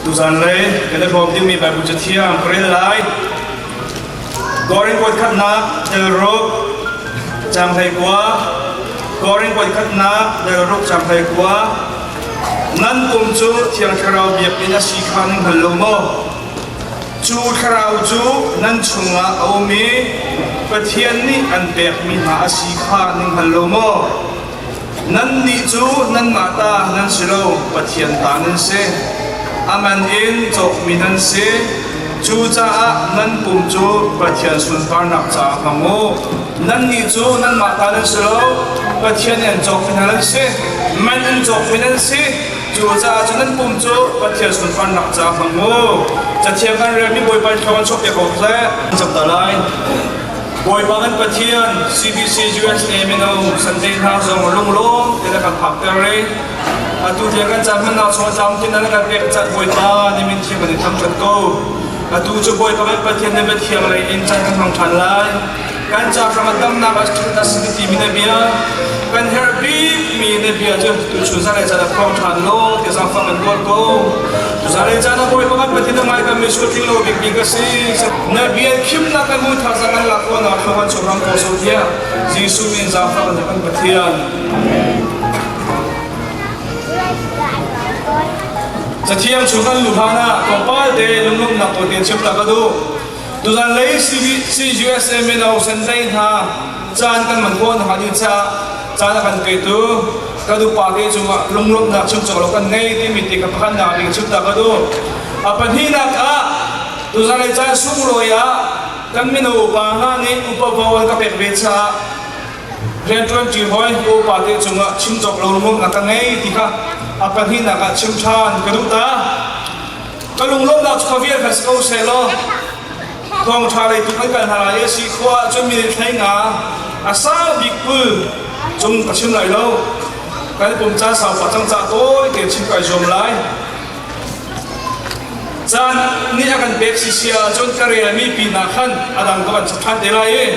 Tuzan lei kan i hrawm dingmi Bible cathiang ka rel lai. Korin kuat khatnak del ruk cang 19. Korin kuat khatnak del ruk cang 19. Nan pum cu Thiang Thlarau biakinn a si kha nan hngal lo maw? Cu thlarau cu nan chungah a um i Pathian nih an pekmi hna a si kha nan hngal lo maw? Nannih cu nanmah ta nan si lo, Pathian ta nan si. A man in cawkmi nan si. Cucaah nan pum cu Pathian sunparnak caah hmang u. Nannih cu nanmah ta nan si lo, Pathian nih an cawkmi hna nan si. Man in cawkmi nan si. Cucaah cu nan pum cu Pathian sunparnak caah hmang u. Cathiang kan relmi Bawipa in thawng an chuahpiak ko seh. Cam ta lai. Bawipa kan Pathian CBC USA mino Sunday hna zong lunglawm te na kan phakter i atu tiang kan caan hmannak chung tlamtlin na kan pek cat Bawipa ni min thiang kan i thangṭhat ko. Atu cu Bawipa kan Pathian na biathiang lei in caan kan hmang ṭhan lai. Kan ca hrang a damnak a ṭhat a si ti mi na bia kan herh bikmi na bia cu tuchun zanlei caan ah phuang ṭhan law ti zaangfah kan tuar ko. Tuzanlei caan ah Bawipa kan Pathian na ngai kan mi tling lo bik bik a si. Na bia khimnak kan mu thazang kan lak khawhnak thawng kan chung ram ko so tiah Jesuh min zaangfah kan kan Pathian. Cathiang chung kan lu hlan ah tlawmpal te lunglawmhnak tuah te chim ta ka duh. Tuzan lei CUSA mino sendai hna caan kan man khawh nakhnga ding caah caan a kan petu ka dupa te cungah lunglawmhnak chim cawk lo kan ngei timi ti ka pakhatnak ding chim ta ka duh. A pahnihnak ah tuzan lei caan sunglawi ah kan mino upa hna nih upa vo an ka pek ve caah rianṭuan ṭi hawi ka upa te cungah chim cawk lo lunglawmhnak ka ngei ti kha a pahnihnak ah chim ṭhan ka duh ta. Ka lunglawmhnak cu khuavial kha si ko sehlaw thawngṭha lei tu kan kal hna lai i a si khawh ahcun minute 15 a sau bik pul cung ka chim lai lo. Kan pum caan sau pah cang cah tawi tein chim kai zuam lai. Caan nih a kan pek sisi ahcun ka relmi pinah khan a dang ka van chap ṭhan te lai i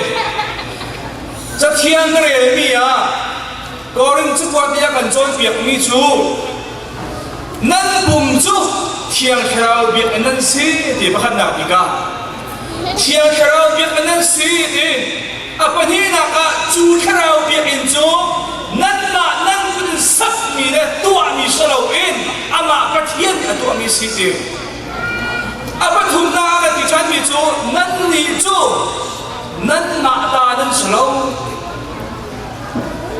Cathiang ka relmi ah Korin cakuat nih a kan cawnpiakmi cu Nan pum cu Thiang Thlarau biakinn nan si ti pakhatnak bik ah Thiang Thlarau biakinn nan si ti a pahnihnak ah cu Thlarau biakinn cu nanmah nan kut in sakmi le tuahmi si loin amah Pathian nih a tuahmi si ti a pathumnak ah kan ti ṭhanmi cu nannih cu nanmah ta nan si lo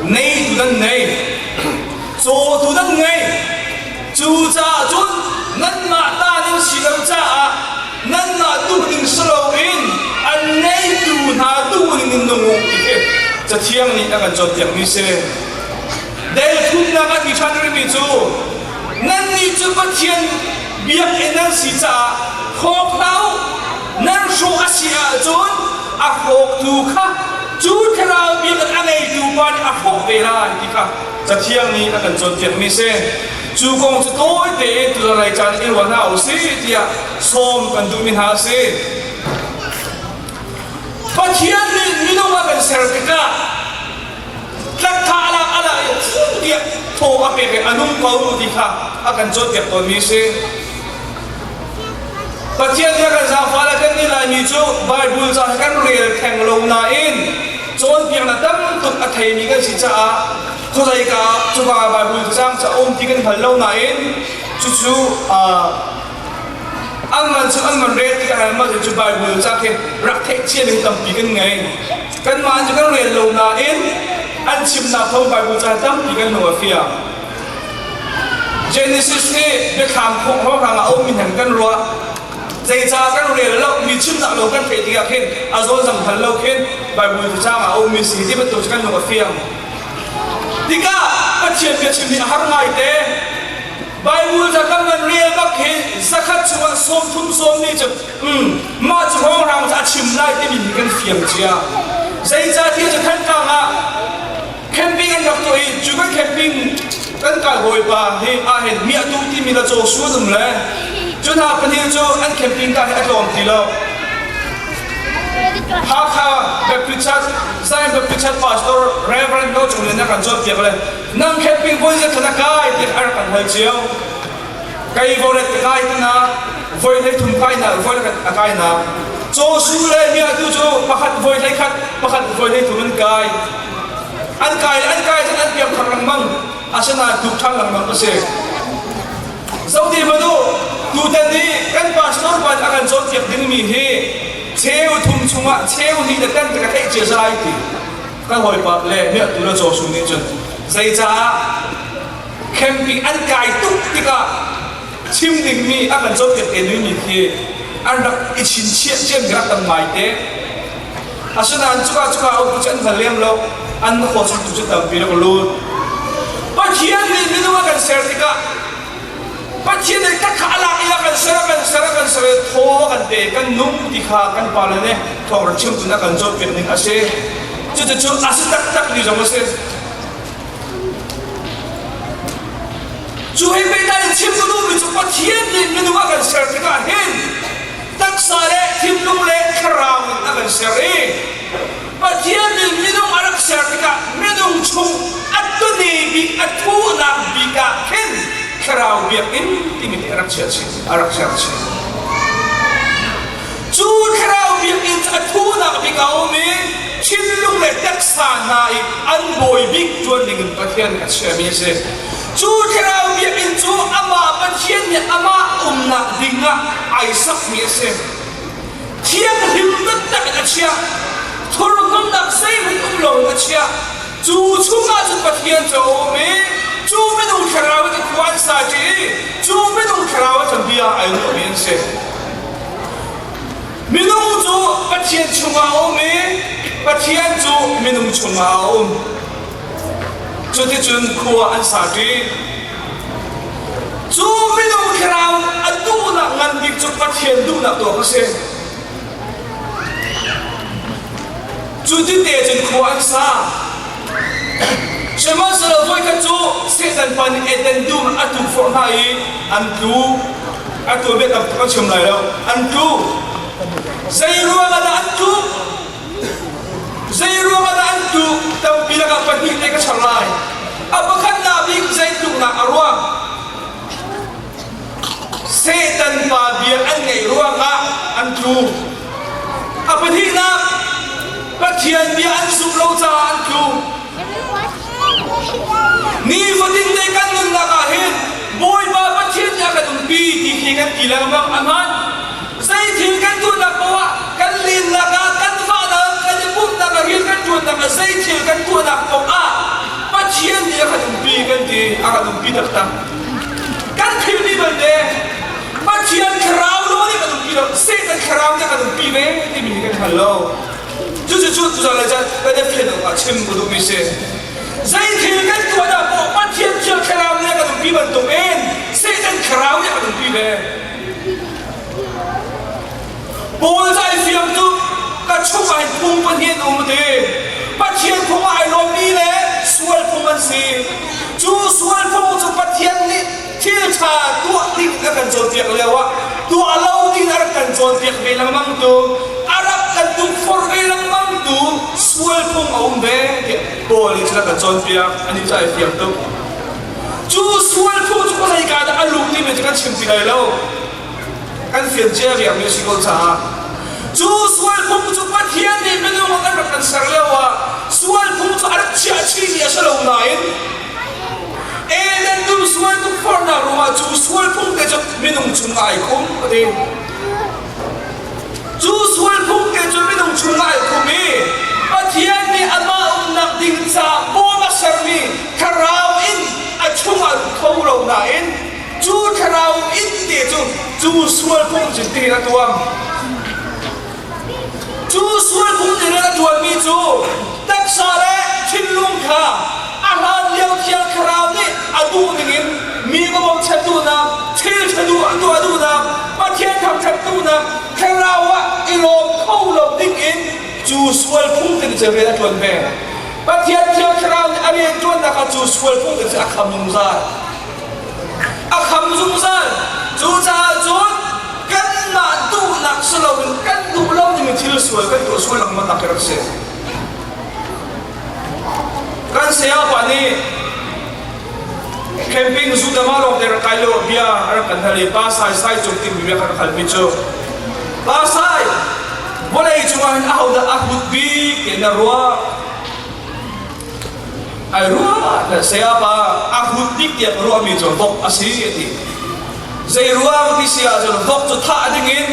Neitu nan nei. Cawtu nan ngei. Cucaah cun nanmah ta nan si lo caah nanmah duhning si loin an ngeitu hna duhning in nung u ti khi Cathiang nih a kan cawnpiakmi si. Delthumnak a ti ṭhan rihmi cu nannih cu Pathian biakinn nan si caah hrawk hlah u. Nan hrawh a si ahcun a hrawktu kha cu thlarau biakinn a ngeitu pa nih a hrawh ve lai ti kha Cathiang nih a kan cawnpiakmi si. Cu kong cu tawi tein tuzarlei caan in ruah hna u sih tiah sawm kan duhmi hna a si. Pathian nih minung a kan ser tikah tlakkha a lak a lak i tiah thaw a pek i a nung ko ti kha a kan cawnpiak tawnmi a si. Pathian nih a kan zaangfah le kan nih Laimi cu Bible ca hi kan rel theng lo nain cawnpiaknak tam tuk a theimi kan si caah khuazeika ah cuka Bible cacang cu a um ti kan hngal lo nain cucu an man cu an man rel tikah mah cu Bible ca khi rak theih cia ding tampi kan ngei. Kanmah cu kan rel lo nain an chimnak thawng Bible ca tampi kan lung a fiang. Genesis nih biathlam hrawnghrang a ummi hna kan ruah. Zeicah kan rel lo mi chimnak lo kan theih tikah khin a zawn zang hal lo khin Bible cacang ah a ummi si ti bantuk cu kan lung a fiang. Tikah Pathian biachim hi a har ngai te. Bible ca kan van rel bak hi zakhat chungah 30 sawm ni cu mah cu hrawnghrang cu a chim lai timi hi kan fiang cia. Zeicah ti cu Thantlang ah Camping an rak tuah i cu kan camping kan kal hawipa hi ahhin mi atu timi la caw su an um le cu hna pahnih cu an camping ka hi a tlawm ti lo. Hakha Baptist Church Zion Baptist Church Pastor Reverend No Cung Lian a kan cawnpiak le nang camping voi zat na kai tiah a rak kan hal cio. Kai voret ka kai tina voi hlei thum kai na voi khat a kai na. Caw su le mia tu cu pakhat voi hlei khat pakhat voi hlei thum an kai. An kai an kai cun an piang thar lengmang. Asinain tuk ṭhan lengmang a si. Zohti hmanh u, tutan i kan pastor pa nih a kan cawnpiak dingmi hi cheu thum chungah cheu hnih le tan ka theih cia zai ti kan hawipa le miahtu le cawsu nih cun zeicaah camping an kai tuk tikah chim dingmi a kan cawnpiak te mi khi an rak i chinchiah ciam rak tam ngai te. Asinain cuka cuka um cu an hngal lem lo. An khaw chung tu cu tampi rak lut. Pathian nih minung a kan ser tikah Pathian nih tak kha a lak i a kan ser, a kan ser, a kan ser i thaw a kan pe, kan nung ti kha kan pale nih thawng rak chim cun a kan cawnpiak ning a si. Cuticun a si taktak mi zong a si. Cu he pehtlai in chim ka duhmi cu Pathian nih minung a kan ser tikah hin taksa le thinlung le thlarau in a kan ser i Pathian nih minung a rak ser tikah minung chung a tuni bik a thuhnak bik ah khin thlarau biakinn timi hi a rak chiah chih a rak ser chih. Cu thlarau biakinn cu a thuhnak bik a um i thinlung le taksa hna i an bawi bik ṭuan dingin Pathian a chiahmi a si. Cu thlarau biakinn cu amah Pathian nih amah umnak dingah ai sakmi a si. Thianghlim taktak in a chiah. Thurhnawmnak zeihmanh um loin a chiah. Cu chungah cun Pathian cu a um i cu minung thlarau in khua an sa ṭi i cu minung thlarau ah cun bia ai ruahmi an si. Minung cu Pathian chungah a um i Pathian cu minung chungah a um. Cuticun khua an sa ṭi. Cu minung thlarau a duhnak ngan bik cu Pathian duhnak tuah kha si. Cu tite cun khua an sa. Sihmanhsehlaw voikhat cu Satan pa nih Eden dum a tukforh hna i an tlu. A tuanbia tam tuk an chim lai lo. An tlu. Zei ruang ah dah an tluk? Zei ruang ah dah an tluk? Tampi lakah pahnih te ka char lai. A pakhatnak bik zei tluknak a ruang? Satan pa bia an ngaih ruangah an tlu. A pahnihnak, Pathian bia an zumh lo caah an tlu. Nifatin te kan nunnak ah hin Bawipa Pathian nih a kan umpi ti khi kan ti lengmang a hmaan. Zei thil kan tuahnak paoh ah kan lennak ah kan vahnak kan i pumhnak ah rian kan ṭuannak ah zei thil kan tuahnak paoh ah Pathian nih a kan umpi kan ti a kan umpi taktak. Kan thilmi belte Pathian thlarau lo nih kan umpi lo, Satan thlarau nih kan umpi ve timi hi kan hngal lo. Cucu tuzan le caan kan i fian awk ah chim ka duhmi si. Zei thil kan tuah dah poh Pathian thiang thlarau nih a kan umpi bantuk in Satan thlarau nih a kan umpi ve. Paul cai fiang cu ka chung ah hin phung pahnih an um ti. Pathian phung ah ai lawmmi le sual phung an si. Cu sual phung cu Pathian nih thil ṭha tuah ding a kan cawnpiak lio ah tuah lo ding a rak kan cawnpiak ve lengmang tu a rak kan tukforh ve lengmang tu sual phung a um ve tiah Paul nih cun a kan cawnpiak. Anih cu ai fiang tuk. Cu sual phung cu zeika dah a luh timi cu kan chim ti lai lo. Kan fian cia riangmi a si ko caah cu sual phung cu Pathian nih minung an rak kan ser lio ah sual phung cu a rak chiah chihmi a si lo nain Eden dum sual tukforhnak ruangah cu sual phung te cu minung chungah ai khum a ti. Cu sual phung te cu minung chungah ai khum i Pathian nih amah umnak ding caah bawm a sermi thlarau in a chungah lut kho lo nain cu thlarau inn te cu cu sual phung cun tihin a tuam. Cu sual phung nih a ṭuanmi cu taksa le thinlung kha a hlan lio thiang thlarau nih a duh ningin mi va bochan duhnak, thil ṭha duh a tuah duhnak, Pathian thangṭhat duhnak thlarau ah i lawm kho lo dingin cu sual phung te cu rian a ṭuan ve. Pathian thiang thlarau nih a rian ṭuannak ah cu sual phung te cu a kham zungzal. A kham zungzal. Cucaah cun kanmah duhnak si loin kan duh lo ding thil sual kan tuah sual lengmang nak rak si. Kan saya pa nih Camping zu dama lawng te rak kai lo bia a rak kan hal i pa sai sai cung timi bia kha ka halmi cu pa sai vawlei cungah hin ahodah a hut bik ti na ruah ai ruah le saya pa a hut bik tiah ka ruahmi cu vok a si a ti zei ruang ti si ahcun vok cu thah ding in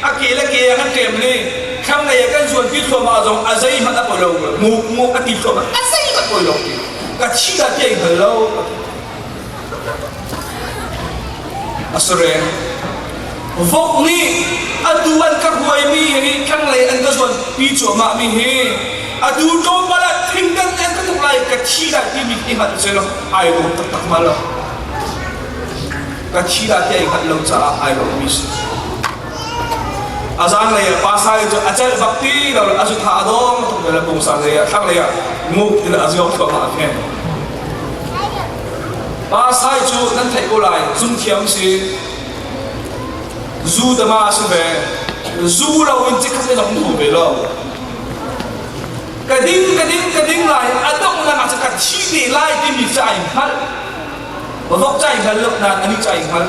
a ke le ke a kan ṭem ni thlanglei ah kan zuanpi thluahmah zong a zeihmanh a poi lo muk muk a ti thluahmah a zeihmanh poi lo ti ka thi dah ti ai hngal lo a si reng vok nih atu an ka hruaimi hi thlanglei an ka zuanpi cuahmah mi hi atu tlawmpal ah thingtan an ka tuk lai ka thi lai timi i hngalh si lo ai lawm taktak ma lo ka thi dah ti ai hngalh lo caah ai lawmmi si. A zaanlei ah pa sai cu a celh bak ti lo a zu tha a dawng tuk le pungsan lei ah thlanglei ah nguk ti a ziong thluahmah a khen. Pa sai cu nan theih ko lai zung thiam si zu dama si ve zu lo in cikhat le zong hu ve lo ka ding ka ding ka ding lai a dong lang ah ka thi te lai timi ca ai hngalh Vok cai hngal lo nain ani cai hngal.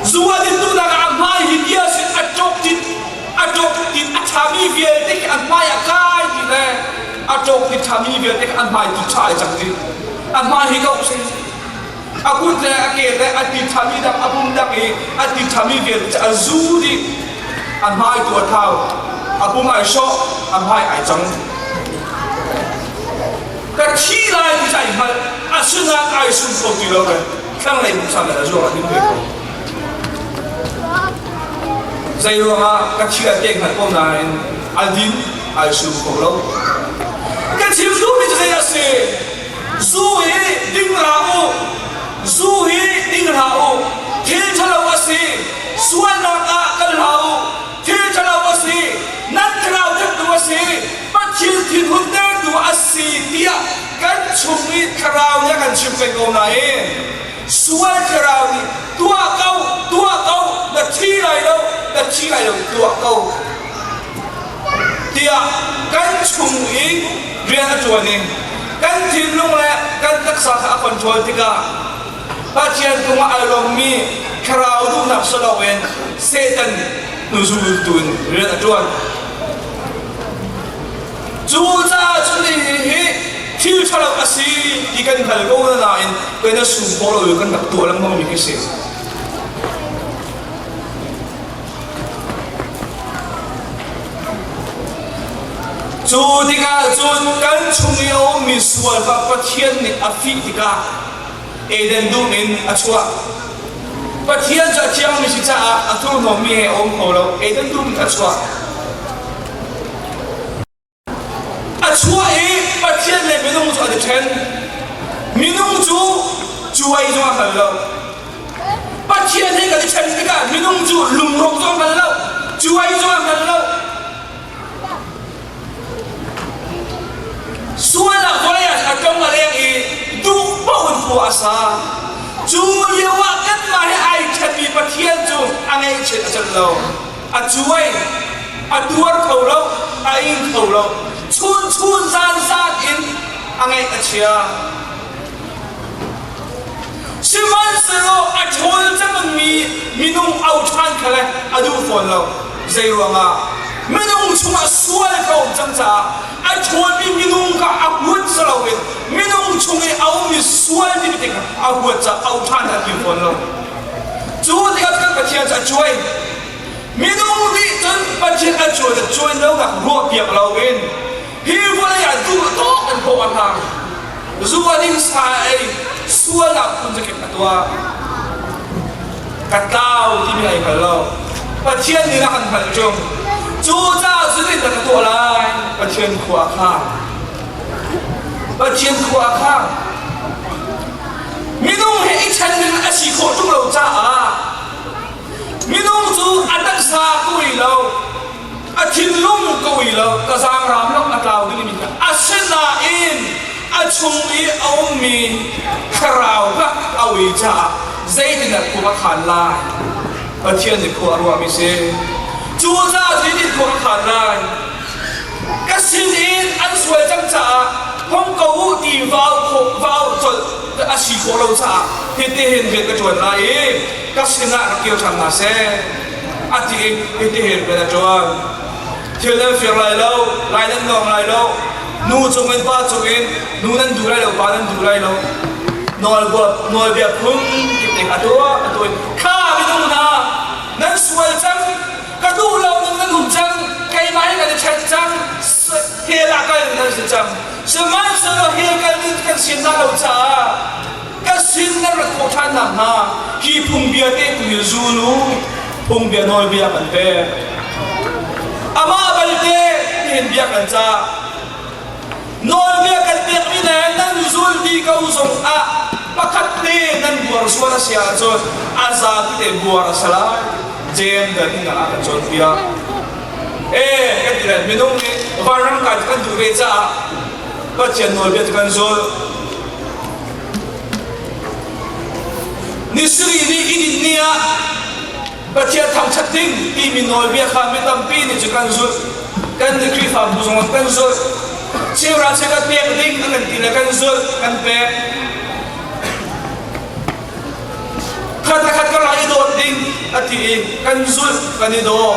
Zu a din duhnak ah a hmai hi bia sin a ṭawk tin a ṭawk tin a ṭhami vialte khi an hmai ah kai ti le a ṭawk tin ṭhami vialte khi an hmai ti ṭha ai cang dih. A hmai hi ko si. A kut le a ke le a ti ṭhami dak a pum dak i a ti ṭhami vialte a zu dih. A hmai tu a thau. A pum ai sawh, a hmai ai cang. Ka thi lai ti ai hngalh asinain ai sum kho ti lo le thlanglei mungsa le a zuang a ding ve ko. Zei ruangah ka thi a te hngalh ko nain a din ai sum kho lo. Ka chim duhmi cu zei a si? Zu hi ding hlah u. Zu hi ding hlah u. Thil ṭhalo a si. Sualnak ah kal hlah u. Thil ṭhalo a si. Nan thlarau thattu a si. Pathian thinhuntertu a si tiah kan chung i thlarau nih a kan chimh peng ko nain sual thlarau nih tuah ko tuah ko na thi lai lo na thi lai lo tuah ko tiah kan chung i rian a ṭuan i kan thinlung le kan taksa kha a control tikah Pathian kong ah ai lawmmi thlarau duhnak si loin Satan hnuzultu in rian a ṭuan. Cucaah cun hihi thil ṭhalo a si ti kan hngal ko nain kan i sum khawh lo i kan rak tuah lengmangmi khi si. Cu tikah cun kan chung i a ummi sual kha Pathian nih a fih tikah Eden dum in a chuah. Pathian cu a thiangmi si caah a thurhnawmmi he a um kho lo. Eden dum in a chuah. A chuah i Pathian le minung cu an i ṭhen. Minung cu cuai zong a hngal lo. Pathian he kan i ṭhen tikah minung cu lungrawk zong a hngal lo, cuai zong a hngal lo. Sual ah vawlei ah a tong a leng i duh paoh in khua a sa. Cu lio ah kanmah he ai ṭhenmi Pathian cu a ngaihchiat a celh lo. A cuai, a tuar kho lo, a ing kho lo. Chun chun zan zan in a ngaih a chia. Sihmanhsehlaw a ṭhawl cangmi minung au ṭhan kha le a duh fawn lo. Zei ruangah? Minung chungah sual ka um cang caah a ṭhawlmi minung kha a huat si loin minung chung i a ummi sual timi te kha a huat caah au ṭhan a tim fawn lo. Cu tikah kan Pathian cu a cuai. Minung nih cun Pathian a cuai le cuai lonak ruahpiak loin hi vawlei ah duh tawk in pawh a hlang. Zu a ding sa a ei, sualnak phun zakip a tuah. Ka tlau timi ai hngal lo. Pathian nih a kan hngalh ṭung. Cu caah cun in ka tuah lai. Pathian khua a khang. Pathian khua a khang. Minung he i ṭhen ding a si khawh ṭung lo caah minung cu a taksa ka ui lo, a thinlung ka ui lo, ka zaangraam lo a tlau dingmi kha asinain a chung i a ummi thlarau kha a ui caah zeitindah khua a khan lai? Pathian nih khua a ruahmi si. Cucaah zeitin khua a khan lai? Ka sinin an sual cang caah Hong ko u ti vau khawh vau colh a si khawh lo caah hiti hin rian ka ṭuan lai i ka sinah rak kir ṭhan hna seh a ti i hiti hin rian a ṭuan. Thil nan fir lai lo, lai nan nawng lai lo, nu cungin pa cungin nu nan duh lai lo, pa nan duh lai lo. Nawlbia nawlbia phun kip ning a tuah a tuah kha minung hna nan sual cang ka duh lo ning nan um cang keimah he kan i ṭhen cang hell ah kal nan si cang sihmanhsehlaw hell kal ding kan sin dah lo caah ka sin nan rat khawh ṭhan nakhnga hi phungbia te tu hi zul u phungbia nawlbia kan pek amah balte nihin bia kan cah nawlbia kan pekmi le nan zul dih ko zong ah pakhat te nan buar sual a si ahcun a zapi te buar a si lai jem dan in a kan cawnpiak ee kan ti lai minung nih vanram kai kan duh ve caah Pathian nawlbia cu kan zul ni sarih ni i dinh ni ah Pathian thangṭhat ding timi nawlbia kha mi tampi nih cu kan zulh. Kan nih Khrihfabu zong kan zulh. Cheuhra cheukhat pek ding a kan ti le kan zulh, kan pek. Khat le khat karlak i dawt ding a ti i kan zulh, kan i daw.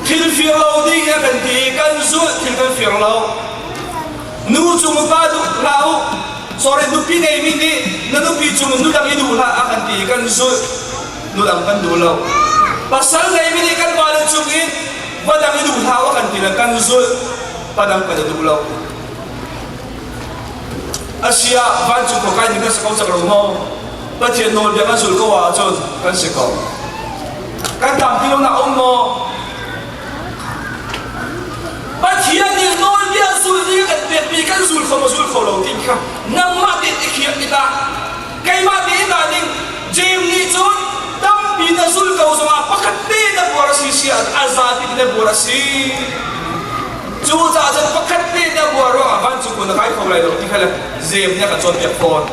Thil fir lo ding a kan ti i kan zulh, thil kan fir lo. Nu cung pa duh hlah u. Sorry, nupi ngeimi nih na nupi cung nu dang i duh hlah a kan ti i kan zulh. Nu dang kan duh lo. Pasal ngeimi nih kan vale cung in va dang i duh hlah u a kan ti le kan zulh. Pa dang kan i duh lo. Asia vancung ko kai ding kan si ko cak lo maw? Pathian nawlbia kan zul ko ahcun kan si ko. Kan tam ti lo nak um maw? Pathian nih nawlbia zul ding kan pekmi kan zul kho maw zul kho lo ti kha nangmah tein i khiah i tah keimah tein tah ding James nih cun tampi na zul ko zongah pakhat te na buar a si si a zapi na buar a si cu caah cun pakhat te na buar ruangah vancung kun na kai kho lai lo ti kha le James nih a kan cawnpiak fawn.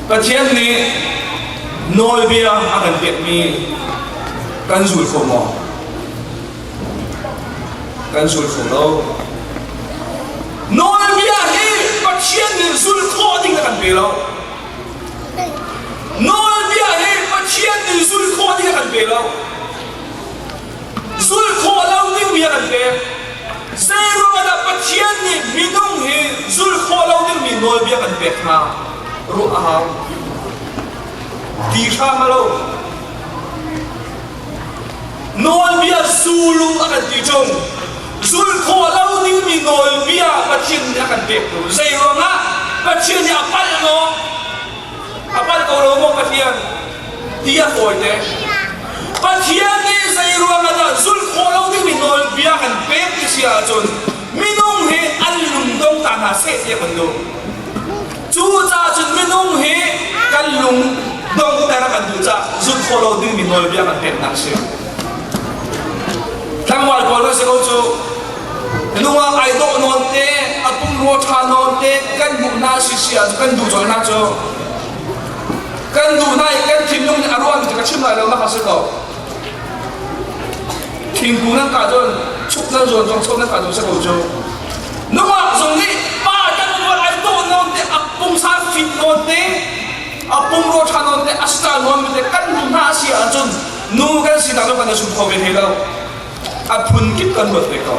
Pathian nih nawlbia a kan pekmi kan zul kho maw? Kan zul kho lo. Nawlbia hi Pathian nih zul khawh ding a kan pe lo. Nawlbia hi Pathian nih zul khawh ding a kan pe lo. Zulh khawh lo dingmi a kan pek. Zeiruang dah Pathian nih minung hi zulh khawh lo dingmi nawlbia kan pek hna? Ruah a hau. Ti hram a lo. Nawlbia zulu a kan ti ṭung. Zulh khawh lo dingmi nawlbia Pathian nih a kan pek tu. Zeiruangah Pathian nih a palh maw? A palh ko lo maw Pathian? Ti a fawite. Pathian nih zei ruangah dah zulh khawh lo dingmi nawlbia kan pek ti si ahcun minung hi an lungdong ta hna seh ti a kan duh. Cucaah cun minung hi kan lung dongter a kan duh caah zulh khawh lo dingmi nawlbia kan peknak a si. Tlangval pawl kan si ko cu. Nungak ai dawh nawn te, a pumrua ṭha nawn te kan hmuh hna si si ahcun kan duh colh hna cu. Kan duh hna i kan thinlung nih a ruahmi cu ka chim lai lo mah kha si ko. Thingkung nan kah cun chuk nan zuan zong chok nan kah zong si ko cu. Nungak zong nih pa kan rual ai dawh nawn te, a pungsan fit nawn te, a pumrua ṭha nawn te, a style nawn te kan duh hna a si ahcun nu kan sinak zong kan i sum kho ve hlei lo. A phun kip kan ruat ve ko.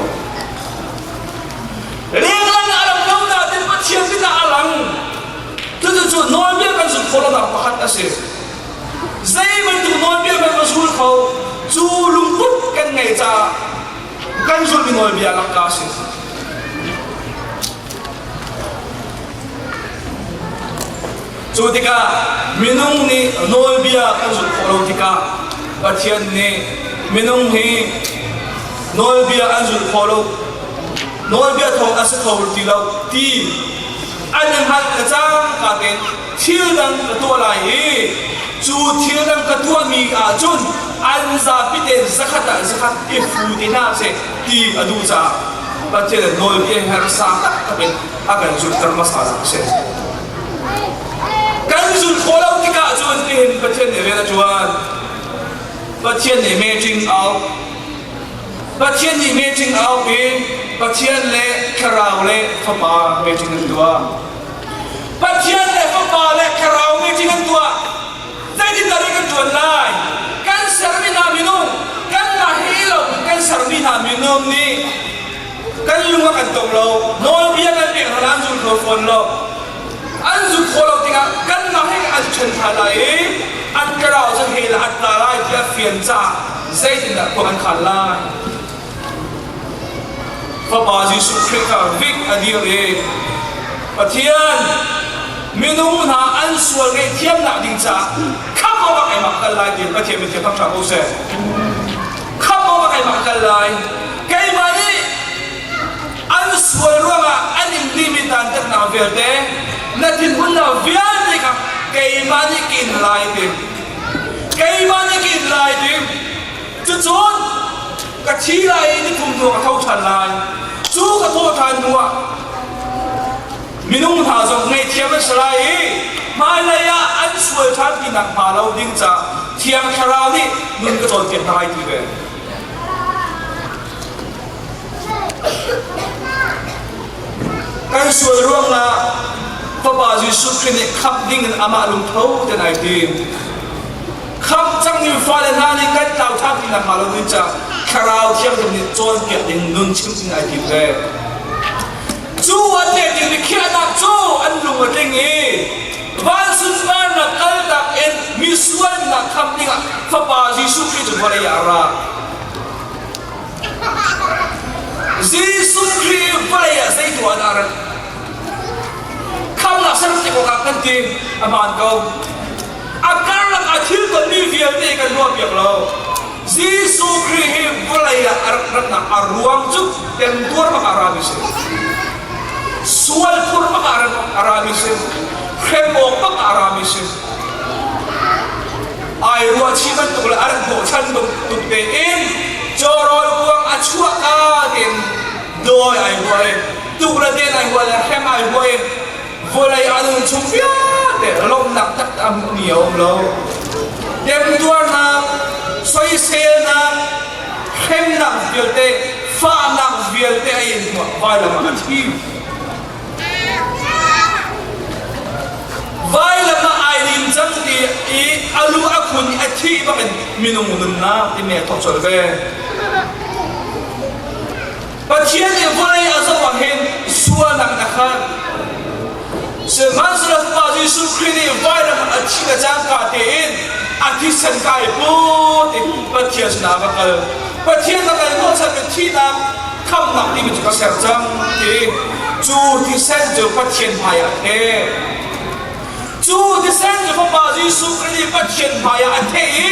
Lenglang a lang lo nain Pathian mit ah a lang. Cucu nawlbia kan zulh khawh lonak pakhat a si. Zei bantuk nawlbia hmanh kan zul kho, cu lungput kan ngei caah kan zulmi nawlbia lakka a si. Cu tikah minung nih nawlbia kan zulh khawh lo tikah Pathian nih minung hi nawlbia an zulh khawh lo nawlbia thawng a si kho ti lo ti an i hngalh le cangka tein thil dang ka tuah lai i cu thil dang ka tuahmi ahcun an zapi tein zakhat ah zakhat i fu ti hna seh ti a duh caah Pathian nawlbia hersa taktak in a kan zulhter hmasa nak a si. Kan zulh khawh lo tikah cun nihin Pathian nih rian a ṭuan. Pathian nih meeting a auh. Pathian nih meeting a auh i Pathian le Thlarau le Fapa meeting an tuah. Pathian le Fapa le Thlarau meeting an tuah. Zeitindah rian kan ṭuan lai? Kan sermi hna minung, kanmah he lo kan sermi hna minung nih kan lung a kan tong lo, nawlbia kan pek hna an zul kho fawn lo. An zul khawh lo tikah kanmah he an ṭhen hna lai i an thlarau cu hell ah a tla lai tiah fian caah zeitindah khua kan khan lai? Fapa Jesuh Khrih kha vik a dir i Pathian minung hna an sual ngaihthiamnak ding caah khamh awkah keimah ka kal lai ti Pathian mithiam thangṭhat ko seh. Khamh awkah keimah ka kal lai. Keimah nih an sual ruangah an in dimi dantatnak vialte na thinhunnak vialte kha keimah nih ka in lai ti. Keimah nih ka in lai ti. Cucun ka thi lai i nithum hnu ka tho ṭhan lai. Cu ka thawh ṭhan hnuah minung hna zong ngaihthiam an si lai i hmailei ah an sual ṭhan ti nakhnga lo ding caah Thiang Thlarau nih nun ka cawnpiak hna lai ti ve. Kan sual ruangah Fapa Jesuh Khrih nih khamh ding in amah lungtho ten ai tim. Khamh cangmi fale hna nih kan tlau ṭhan ti nakhnga lo ding caah Thlarau Thianghlim nih cawnpiak ding nun chim ding ai tim ve. Cu an pek ding biakhiahnak cu an lung a tling i van sunparnak kaltak in misualnak khamh dingah Fapa Jesuh Khrih cu vawlei ah a ra. Jesuh Khrih vawlei ah zei tuah dah a rat? Khamnak ser tik awkah kan ti a hmaan ko. A karlak ah thil tonmi vialte kan ruahpiak lo. Jesuh Khrih hi vawlei ah a rak ratnak a ruang cu temtuar bak ah a rami si. Sual phur bak ah a rami si. Hrem awk bak ah a rami si. Ai ruahchih bantuk le a rak hnawhchan bantuk tein cawrawl kuang a chuah ka tein dawi ai huah i tuk le den ai huah le hrem ai huah i vawlei a nun chung vialte lawmhnak taktak a hmuhmi a um lo. Temtuarnak, soiselnak, hremnak vialte, fahnak vialte a in hnuah vailam ah a thi. Vailam ah ai lim cang ti i a lu a khun i a thih bakin minung nunnak timi a thawk colh ve. Pathian nih vawlei a zoh ah hin sualnak in a khat. Sihmanhsehlaw Fapa Jesuh Khrih nih vailam ah a thi le cangka tein a thisen kai put in Pathian sinah a va kal. Pathian a kal hnawhchan in thihnak khamhnak timi cu ka ser cang ti cu thisen cu Pathian hmaiah a theh. Cu thisen cu Fapa Jesuh Khrih nih Pathian hmaiah a theh i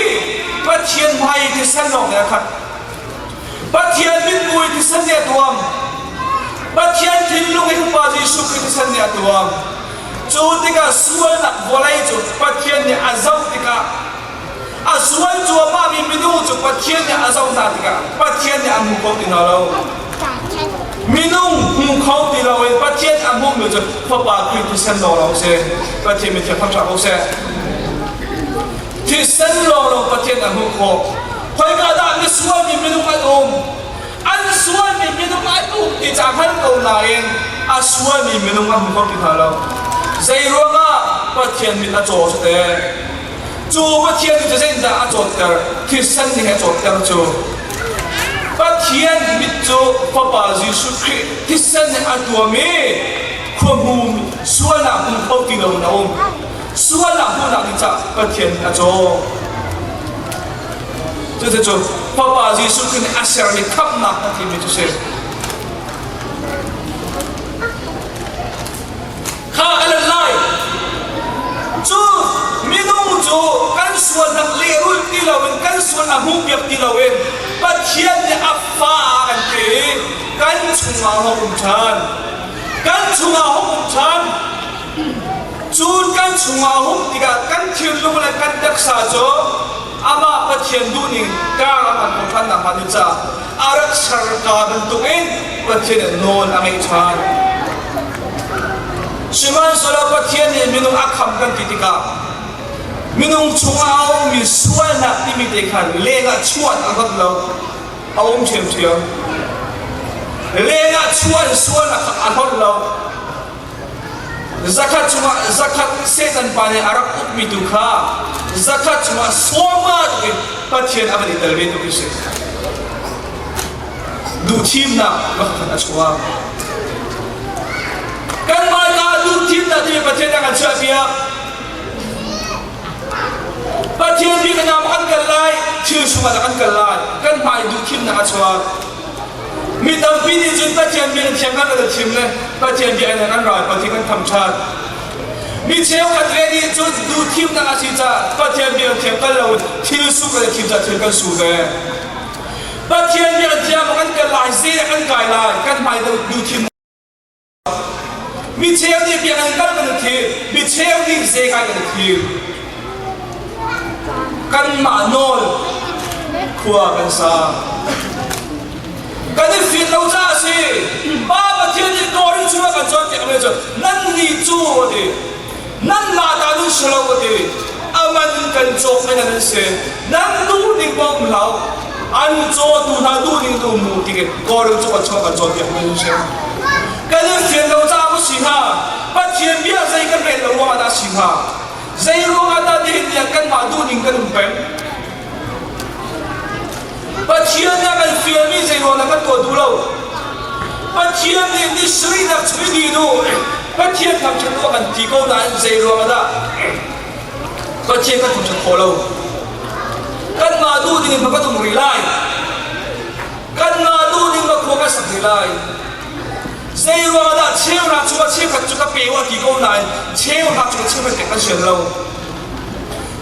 Pathian hmai i thisen lawng nih a khat. Pathian mithmui thisen nih a tuam. Pathian thinlung i Fapa Jesuh Khrih thisen nih a tuam. Cu tikah sualnak vawlei cu Pathian nih a zoh tikah a sual cuahmahmi minung cu Pathian nih a zoh hna tikah Pathian nih a hmu kho ti hna lo. Minung hmu kho ti loin Pathian a hmuhmi cu Fapa Khrih thisen lawnglawng si. Pathian mithiang thangṭhat ko seh. Thisen lawnglawng Pathian a hmuh khawh. Khoika dah misualmi minung an um? An sualmi minung an um ti ca hngal ko nain a sualmi minung a hmu kho ti hna lo. Zei ruangah Pathian mit a caw cu teh? Cu Pathian nih cu zeitindah a cawtter? Thisen nih a cawtter cu. Pathian mit cu Fapa Jesuh Khrih thisen nih a tuam i khuahmu sualnak hmu kho ti loin a um. Sualnak hmuhnak ding caah Pathian a caw. Cucu Fapa Jesuh Khrih nih a sermi khamhnak a timi cu si. Kha a lan lai. Cu minung cu kan sualnak lehrulh ti loin kan sual a hmuhpiak ti loin Pathian nih a fa ah kan ti i kan chungah hong um ṭhan. Kan chungah hong um ṭhan. Cun kan chungah a um tikah kan thinlung le kan taksa cu amah Pathian duhning kar a hman khawh ṭhan nakhnga ding caah a rak serka bantukin Pathian nih nawl a ngeih ṭhan. Sihmanhsehlaw Pathian nih minung a kham kan ti tikah. Minung chungah a ummi sualnak timi te kha lengah chuah a hot lo. A um ṭhiamṭhiam. Lengah chuah in sualnak kha a hot lo. Zakhat chungah zakhat Satan pa nih a rak ukmi tu kha zakhat chungah sawma tuk in Pathian a van i tel ve tuk hi si. Duhthimnak pakhat a chuak. Kanmah ta duhthimnak timi Pathian a kan chiahpiak. Pathian bik hna kan kal lai, thil chungah kan kal lai, kan hmai duhthimnak a chuak. Mi tampi nih cun Pathian bia thiam kan kan thim le Pathian bia in kan ral Pathian kan thamṭhat. Mi cheukhat ve nih cun duhthimnak a si caah Pathian bia thiam kal lo thil su kan thim caah thil kan su ve. Pathian bia thiam kan kal lai, zei kan kai lai, kan hmai duhthim Mi cheu nih biakinn kal kan thim, mi cheu nih zeikai kan thim. Kanmah nawl khua kan sa. Kan i fit lo caah a si. Pa Pathian nih dawr in chung a kan cawnpiak mi cu nan nih cu a ti. Nan mah ta nun si lo a ti. Aman kan cawk men an si. Nan duh ning paoh um hlah. An cawtu hna duh ning tu mu ti Kawlram cu kan chuah kan cawnpiak mi an si. Kan i fian lo caah maw si hnga? Pathian bia zei kan rel lo ruangah dah si hnga? Zei ruangah dah nihin tiang kanmah duh ning kan um peng? Pathian nih a kan fialmi zei ruangah dah kan tuah duh lo? Pathian nih ni sarihnak chung i din u, Pathian thangṭhat u a kan ti ko nain zei ruangah dah Pathian kan thangṭhat khawh lo? Kanmah duh ding in kan um rih lai. Kanmah duh ding ma khua kan sak rih lai. Zei ruangah dah cheuhra chungah cheukhat cu ka pe u a ti ko nain cheuhra chungah cheukhat pek kan sian lo.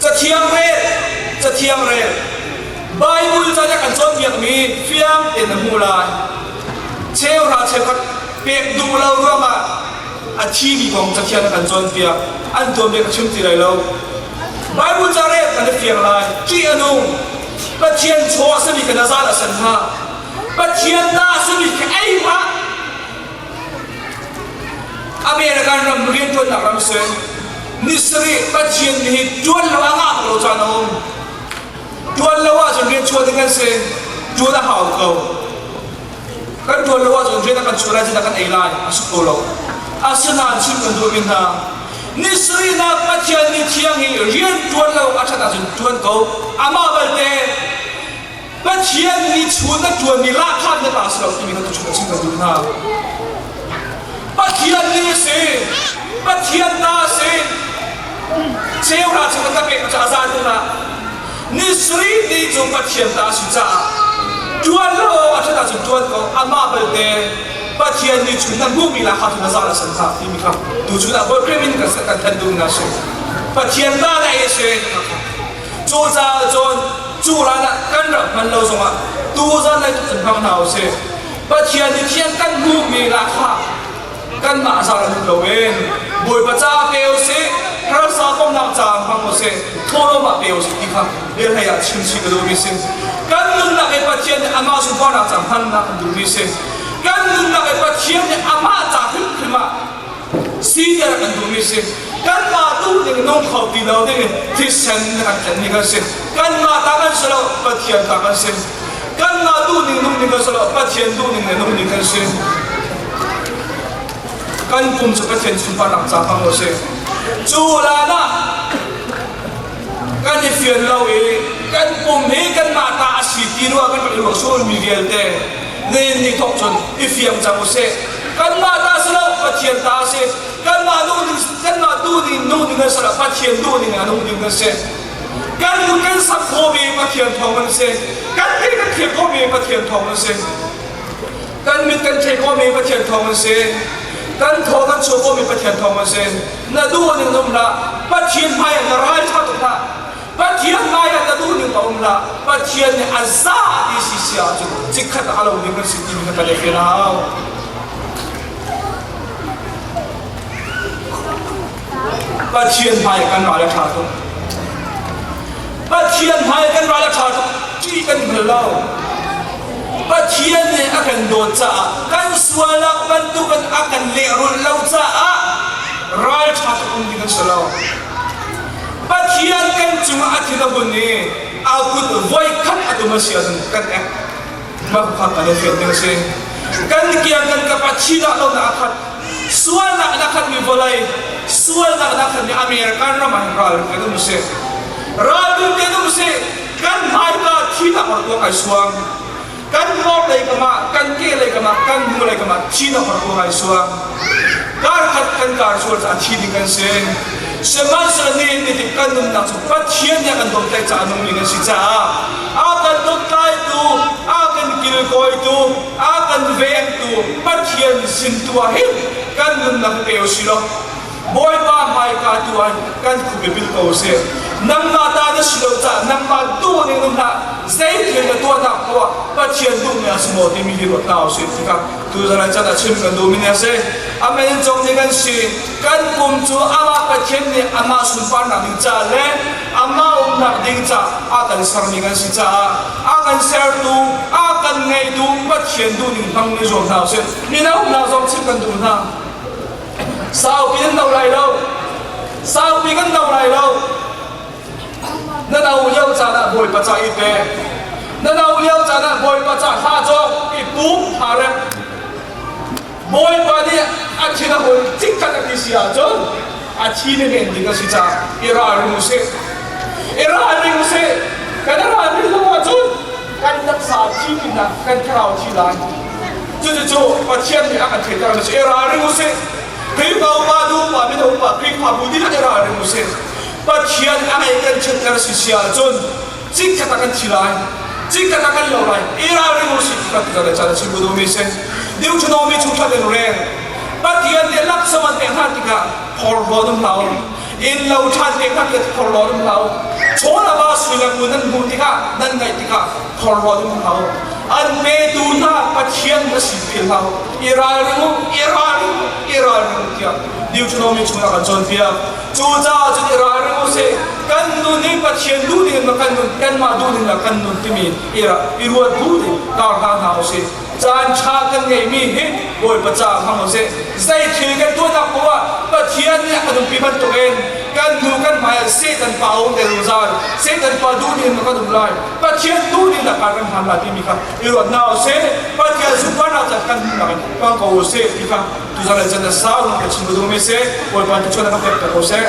Cathiang rel, cathiang rel. Bible ca nih a kan cawnpiakmi fiang tein na hmuh lai. Cheuhra cheukhat pek duh lo ruangah a thimi kong cathiang a kan cawnpiak. An tuanbia ka chim ti lai lo. Bible ca rel kan i fiang lai. Ṭih a nung. Pathian chaw a simi kha na zal a san hnga. Pathian ta a simi kha ei hlah. American ram rianṭuannak ram si. Ni sarih Pathian nih hi ṭuan lo a ngah lo caan a um. Ṭuan lo ahcun rian chuah ding kan si. Ṭuan a hau ko. Kan ṭuan lo ahcun rian a kan chuah lai, zeidah kan ei lai? A si ko lo. Asinain chim kan duhmi hna, ni sarihnak Pathian ni thiang hi rian ṭuan lo a ṭhat ahcun ṭuan ko. Amah balte Pathian nih chun na ṭuanmi lahkhah na ta si lo timi kha tuchun a chim kan duh hna. Pathian nih a si. Pathian ta a si. Cheuhra cu ka pek cu a za tuk ah ni sarih ni cu Pathian ta a si caah ṭuan lo a ṭhat ahcun ṭuan ko amah balte Pathian nih chun na hmuhmi lahkhah cu na za na san hlah timi kha tuchun ah Bawi min kan kan thanh duh na si. Pathian ta na ei a si. Cucaah cun cu hlan ah kan rak hman lo zongah tuzan lai cun hmang hna usih. Pathian nih thian kan hmuhmi lahkhah kanmah zal an lo in Bawipa ca pe usih, harsa komnak ca hmang usih, thawhlawm ah pe usih ti kha biahlei ah chim chih ka duhmi si. Kan nunnak i Pathian nih amah sunparnak ca hmannak kan duhmi si. Kan nunnak i Pathian nih amah ca hrimhrim ah siter kan duhmi si kanmah duh ning nung kho ti lo ding in thisen kan tlenmi kan si kanmah ta kan si lo Pathian ta kan si kanmah duh ning nung ding kan si lo Pathian duh ning le nung ding kan si kan pum cu Pathian sunparnak ca hmang u si cu lan ah kan i fian lo i kan pum hi kanmah ta a si ti ruah kan rak i ruah sualmi vialte nen ni thawk cun i fiang cang usih kanmah ta si lo Pathian ta a si kanmah duh ding kanmah duh ding nung ding kan si lo Pathian duh ding a nung ding kan si kan nun kan sak khawhmi Pathian thawng kan si kan mit kan thlir khawhmi Pathian thawng kan si kan mit kan thlir khawhmi Pathian thawng kan si kan thaw kan chuah khawhmi Pathian thawng kan si na duh ning um hlah Pathian hmai ah na ral ṭha tuk hlah Pathian hmai ah na duh ning ka um hlah Pathian nih a za ti si si ahcun chikkhat ah a lo ding kan si timi kha kan i fian hau. Pathian hmai kan ral a ṭha tuk. Pathian hmai kan ral a ṭha tuk ṭih kan hngal lo. Pathian nih a kan dawt caah kan sualnak bantukin a kan lehrulh lo caah ralṭha tuk um ding kan si lo. Pathian kan cungah a thin a hun i a kut voi khat a tum a si ahcun kan ek. Mah kha kan i fian ding a si. Kan kiang kan kap ah thi dah lonak a khat. Sualnak in a khatmi vawlei, sualnak in a khatmi American ram ah hin ral kan um si. Ralrin kan um si. Kan hmaika thi nak ruang ai suang. Kan hmawr lei kam ah, kan ke lei kam ah, kan hnu lei kam ah thi nak ruang ai suang. Kar khat kan kar sual caah thi ding kan si. Sihmanhsehlaw nihin ni tik kan nunnak cu Pathian nih a kan dawtlaih caah nungmi kan si caah a kan dawtlaitu, a kan kilkawitu, a kan vengtu Pathian sin tu ah hin kan nunnak pe u si law Bawipa hmaika tu ah kan khup i bil ko u sih. Nangmah ta na si lo caah nangmah duh ning nun hlah zei thil na tuahnak poah Pathian duhmi a si maw timi hi ruat hna u sih tikah tuzan ah can a chim kan duhmi nih a si. Amen cong nih kan si. Kan pum cu amah Pathian nih amah sunparnak ding ca le amah umnak ding ca a kan sermi kan si caah a kan sertu, a kan ngeitu Pathian duhning hmang ni zuam hna usih. Mino hna zong chim kan duh hna. Saupi nan do lai lo. Saupi kan do lai lo. Na no lio caan ah Bawipa ca i pe. Na no lio caan ah Bawipa ca hla cawk i pum tha rem. Bawipa nih a thin a hul cikkat a ti si ahcun a thi ne men ding a si caah i ralring usih. I ralring usih. Kan i ralring lo ahcun kan taksa thi pinah kan thlarau thi lai. Cucu Pathian nih a kan theihter mi cu i ralring usih. Khrihfa upa, nu upa, mino upa, Khrihfabu dihlak i ralring usih. Pathian a ngei kan chiatter si si ahcun Cikkhat ah kan thi lai. Cikkhat ah kan lo lai. I ralring u sih ti kan chan a chim duhmi si. Deuteronomy chung thlat in rel. Pathian nih laksawng an pek hna tikah phorhlaw um hlah u. Inn lo ṭhan pek hna tikah phorhlaw um hlah u. Chaw le va sui le ngun nan hmuh tikah nan ngaih tikah phorhlaw um hlah u. An petu hna Pathian na si philh hlah u. I ralring u, i ralring u, i ralring u tiah Deuteronomy chungah kan cawnpiak. Cucaah cun i ralring u sih. Kan nun hi Pathian duhning in kan nun, kanmah duhning in kan nun timi i i ruat bu ding kar hna hna u sih. Caan ṭha kan ngeihmi hi Bawipa caah hmang u sih. Zei thil kan tuahnak paoh ah Pathian nih a kan umpi bantukin kan hnu kan hmai ah Satan pa a um te zungzal. Satan pa duhning in kan um lai. Pathian duhning dah kan hman lai timi kha i ruat hna u sih. Pathian sunparnak ca kan nunnak in hmang ko u sih ti kha tuzan le can a sau ka chim duhmi si. Bawipa tu chuan kan pek ko seh.